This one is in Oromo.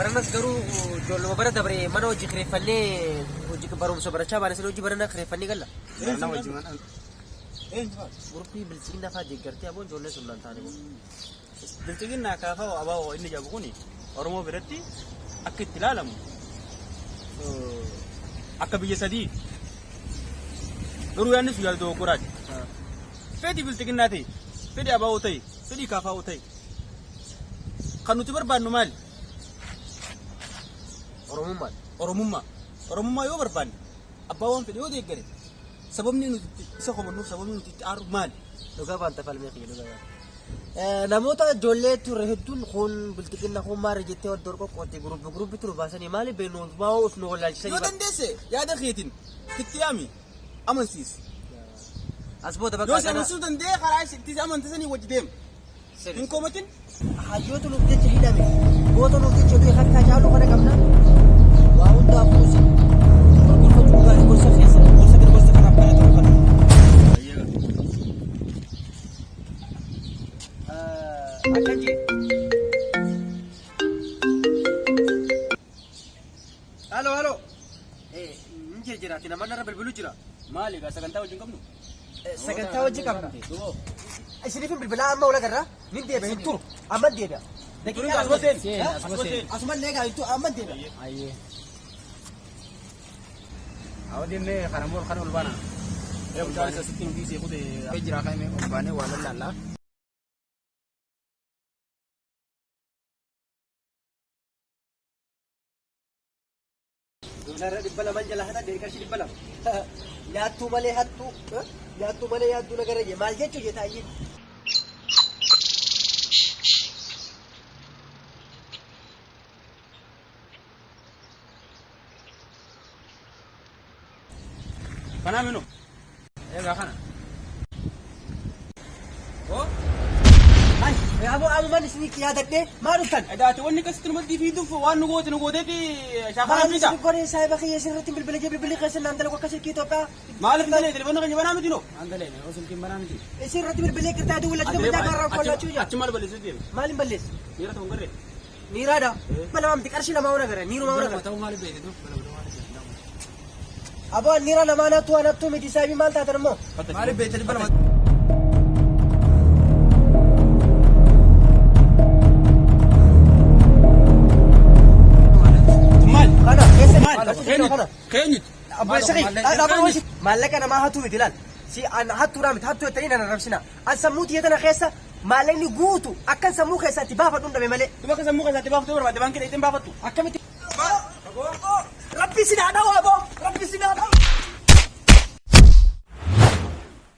Baranas garuu ijoolluma bara dabre mana hojii kireeffannee hojii barumsa barachaa baane sana hojii barana kireeffannee galla. Barana hojii mana. Gurpii bilchiginna fa'aa deeggartee aboo ijoollee sun naan taane. Bilchiginna kaafaa abaa'oo inni jedhamu kuni Oromoo biratti akka itti ilaalamu akka biyya sadii. Garuu yaadni sun yaada dogoggoraati. Fedhi bilchiginnaa ta'e, fedhi abaa'oo ta'e, fedhi kaafaa'oo ta'e. Kan nuti barbaannu maali? Oromummaan. Oromummaa. Oromummaa yoo barbaanne abbaa waan fedhe yoo deeggare sababni nuti itti isa komannuuf sababni nuti itti aarru maali? Dhugaa baanta falmee kiyya dhugaa baanta. Namoota ijoollee turre hedduun kun bilxiqinna kun maali jettee wal dorqoqqootti gurubbi gurubbi turu baasanii maali beeknu maa of nu wallaalchisanii Yoo dandeesse yaada keetiin itti yaami amansiisi. As booda Yoo bakka si amansiisuu danda'e karaa itti si amante sanii wajji deema. Hin komatin. Hayyoota nuuf jecha hidhame goota nuuf jecha du'e harkaa caalu kana qabna. Waa hundaafuu isin gorgorfachuun gaarii gorsa keessa gorsa gara gorsa kanaaf kana ta'u kana. Akkan jee. Halo halo. Hin jira namoonni irra bilbilu jira. Maali egaa sagantaa wajjin qabnu? Sagantaa wajjin qabna. Isiniif hin bilbilaa amma wal agarra. Nin deebi'a hin turu. Amma hin deebi'a. Turin asuma seen. Asuma seen. Asuma illee egaa hin turu amma hin deebi'a. Ayyee. Awwa deemnee kana moo kana ol baana. Ee mucaan isa sitti nu dhiisee kute. Jira kan ol baanee waa lallaallaa. Doolaara 200 jala hatan qarshii 200. Nyaattuu malee hattuu. Nyaattuu malee yaadduu nagara jee maal jechuu jee taayyee. Kanaa minu. Egaa kana. Oo. Ay, aboo amuman isinii yaadadhee maa dhuftan? Egaa ati wanni akkasitti nu maddii fiiduuf waan nu goote nu gooteeti shaakala Maal fiisa. isin godhee saayiba kiyya isin irratti bilbila jee bilbilli keessan naan dalagu akka silkii Itoophiyaa. Maaliif malee telefoonni keenya banaa miti noo? Aan galeene yoo silkiin banaa miti. Isin irratti bilbilee kirtaa duwwaa lachuu bitaa gaarraa kollachuu jaa. Achi maal balleessuu deema? Maal hin balleessu? Miira ta'uun garree. Niiraadha. 200 miti qarshii 2 waan agarra. Niirumaa waan agarra. Ta'uu maaliif beekte dur? Aboo niira lamaa nattu waan hattuu miti saayibii maal taatan immoo? Maaliif beekte 200? Maal? Kana keessa Maal? kana kana. Keenyuti. Abbaa sirrii dhaabaan wayii maallaqa namaa hatuu miti laal. Si an hattuudhaa miti hattuu jettanii nan arrabsina. An sammuu tiyya tana keessa maallaqni guutu akkan sammuu keessaatti baafadhu hin dhabe malee. Duba akka sammuu keessaatti baaftuu barbaadde baankii dheeyxeen baafattu. Akkamitti? Rabbi si haa dha'u aboo! Rabbi si haa dha'u!